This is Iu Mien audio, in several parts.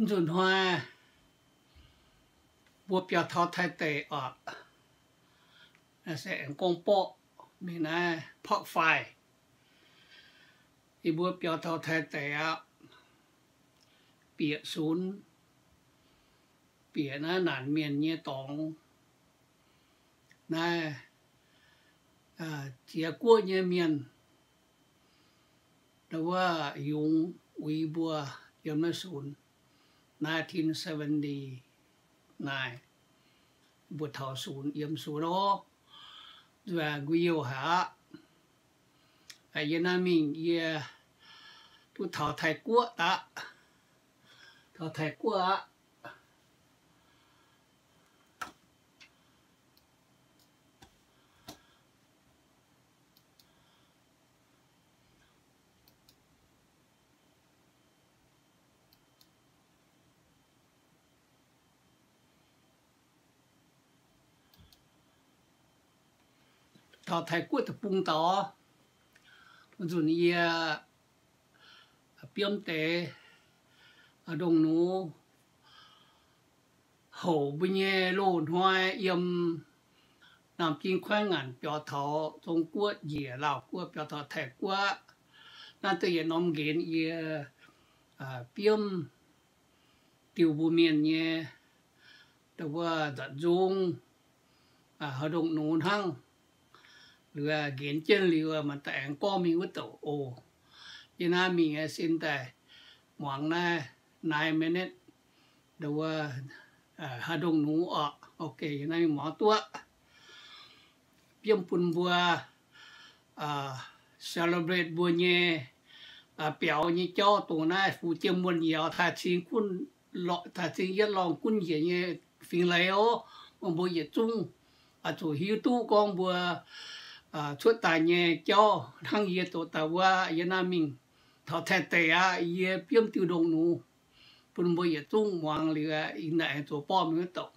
Nzunc hnoi mbuo biaux taux Taiv deic oc, se aengx gorngv borqv mingh naaiv Park Fire. Yie mbuo biaux taux Taiv deic aqv, bieqc sunx, bieqc naaiv naanc mienh nyei dorngx. Naaiv ziex guoqv nyei mienh, wuov yungz uix mbuo yiem naaiv sunx, nineteen seventy-nine, mbuo taux sunx, yiem sunx orv, nzueic haic aqv. Yie naaiv mingh yie duqv taux Taiv guoqv daqv, taux Taiv guoqv aqv. Taux Taiv guoqv deic-bung daaih, nzunc yie biomv deix ndongc nux houc mbuo nyei loz-hnoi yiem Naamh Ging Kuaaiv Ngaanc biaux taux Zong Guoqv njiec Laauv Guoqv biaux taux Taiv guoqv. Naaiv deix yietc norm nqenx yie biomv diuh mbuo mienh nyei wuov nzanc nzung, haaix ndongc nux hnangv. Liuz nqenx jienv liuz maaih daaih aengx gorngv mingh wuov douc oc. Yie naaiv mingh sin daaih muangx naaiv nine minute, wuov haaix ndongc nux oc. Ok, yie naaiv mingh muangx duqv. Biomv bun mbuo celebrate mbuo nyei biaux nyei jauv, dongh naaiv fu'jueiv muonh yaac taaih cing gunv, taaih cing yietv lorngh gunv njiec nyei fingx leiz oc. Mbuo yietc zungv zuqc hiuv duqv gorngv mbuo cuotv daaih nyei jauv hnangv yie zoux daaih wuov. Yie naaiv mingh taux Taiv deic aqv, yie biomv diuh ndongc nux bun mbuo yietc zungv muangx liuz, ih naaic aengx zoux borqv mingh wuov douc.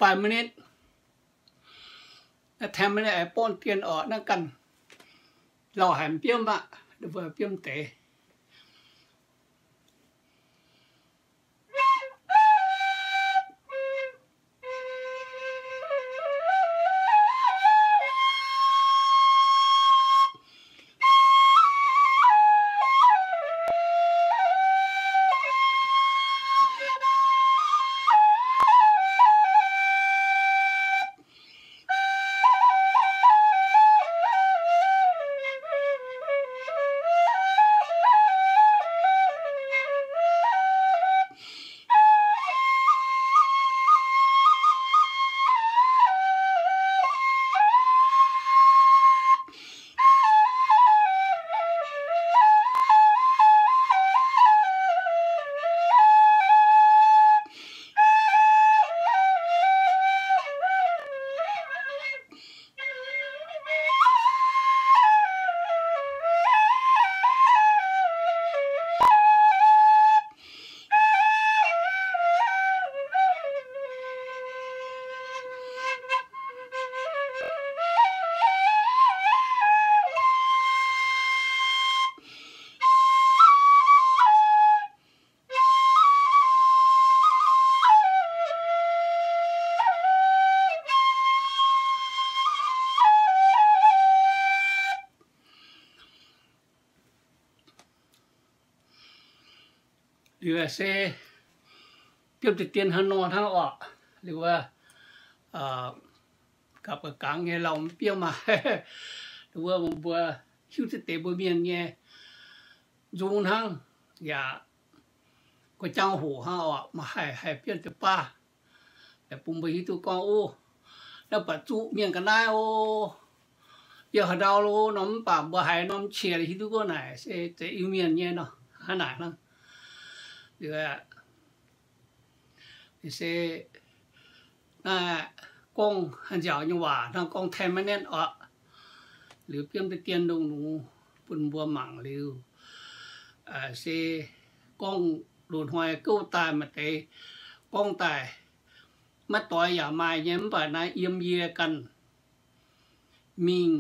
five minutes, ten minutes aengx borngv dien orqc, naaiv ganh lauh haic, biomv aqv, mbuo biomv deix. Liuz se biomv deix dien hnangv nor hnangv orqc. Liuz wuov, gapv ga'gangx nyei lauh mv biomv aqv. Wuov mbuo hiuv duqv deix mbuo mienh nyei nzung hnangv, yaac gorx-jang hoc hnangv orqc, maaih haih haih biomv deix baav. Bun mbuo hiuv duqv gorngv, o, naaiv baac zuqc mienh ga'naaiv o, yiem haaix ndau lo norm mv baac mbuo haiz norm qiex hiuv duqv gorngv naaic se zeiz Iu-Mienh nyei nor, hnangv naaic hnangv. Liuz se naaiv gorngv haaix nziaauc nyei waac hnangv, gorngv ten minutes orqc. Liuz biomv deix dien ndongc nux bun mbuo mangc liuz, se gorngv loz-hnoi gouv daaih maaih deix gorngv daaih maiv doix yaac maaih nyei, mv baac naaiv yiem yie ganh mingh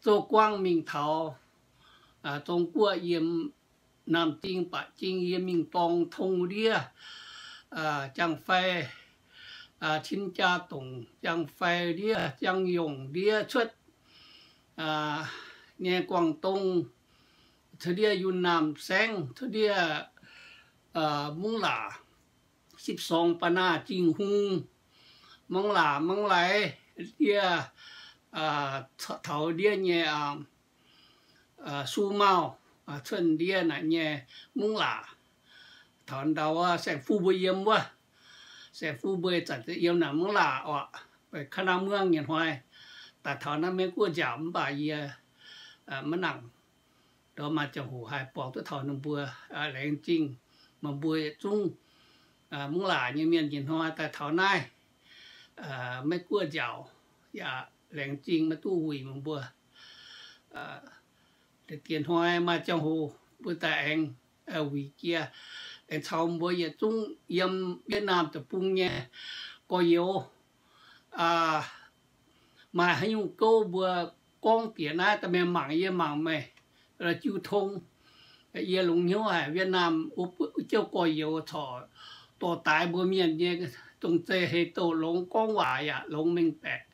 zoux guangv mingh taux Zong-Guoqv yiem Naamh Zing, Baac Zing, yie mingh dorng tong ndiev, jangx fai cin jaa dongc, jangx fai ndiev jangx yongc ndiev cuotv nyei Guangv Dong, cuotv ndiev Yun Naamh Saengv, cuotv ndiev Mungv Laac, sipv sorng ba'naah Zingh Hung, Mungv Laac, Mungv Laac ndiev, taux ndiev nyei Su Maauh, cuotv ndiev naaic nyei Mungv Laac. Taux ndau wuov saeng-fuqv mbuo yiem wuov, saeng-fuqv mbuo zanc yiem naaic Mungv Laac orqc, Ka'naang Muangv nyei hnoi, daaih taux naaiv Meiv Guoqv nziaauc mv baac yie maiv nangc. Ndorm maaih ziangh hoc haih borngz duqv taux ninh mbuo, laengz zingh meih mbuo yietc zungv Mungv Laac nyei mienh nyei hnoi daaih taux naaiv Meiv Guoqv nziaauc, yaac laengz zingh maiv duqv wuic meih mbuo. Deix dien hnoi maaih ziangh hoc mbuo daaih aengx wuic jiex, aengx caux mbuo yietc zungv yiem Yietc Naamh Deic-Bung nyei gorx-youz maaih haaix nyungc gouv mbuo gorngv bieqc naaiv daaih mienh mangc, yie mangc meih jiu tong. Yie longx hnyouv haic, Yietc Naamh wuov jouv gorx-youz corc dorh daaix mbuo mienh nyei dongh zeiv hei douh longx, gorngv waac yaac longx mengh baeqc.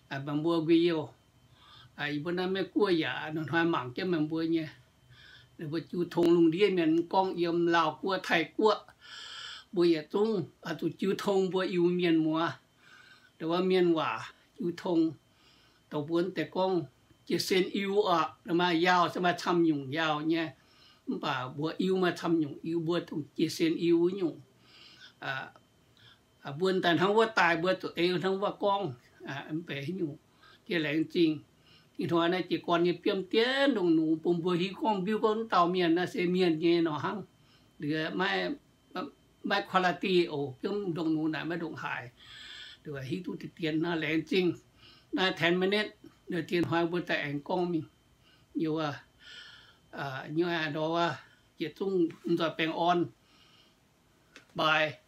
Meih mbuo nquin youh, yie mbuo naaiv Meiv Guoqv yaac hnoi-hnoi mangc jienv meih mbuo nyei. Ninh mbuo jiu tong lungh ndiev mienh gorngv yiem Laauh Guoqv, Taiv Guoqv, mbuo yietc zungv zuqc jiu tong mbuo Iu-Mienh muoz. Dongh wuov mienh waac jiu tong, dongh mbuo deix gorngv jiex sen Iu orqc, maaih yaauh se maaih camv nyungc yaauh nyei, mv baac mbuo Iu maaih camv nyungc Iu, mbuo dongh jiex sen Iu nyungc. Mbuo daaih hnangv wuov daaih mbuo zuqc ei hnangv wuov gorngv, mv baac haaix nyungc jiex laengz zingh. Ih hnoi naaiv jiez gorn nyei biomv dien ndongc nux bun mbuo hiuv gorngv mbiuv gorngv wuov dauh mienh naaiv se mienh nyei nor hnangv. Liuz maiv quality oc, biomv ndongc nux naaic maiv ndongc haaix. Hiuv duqv deix dien naaiv laengz zingh. Naaiv ten minutes, deix dien hnoi mbuo daaih aengx gorngv mingh. Yie ndorm wuov yietc zungv nzoih baengh orn. Bye.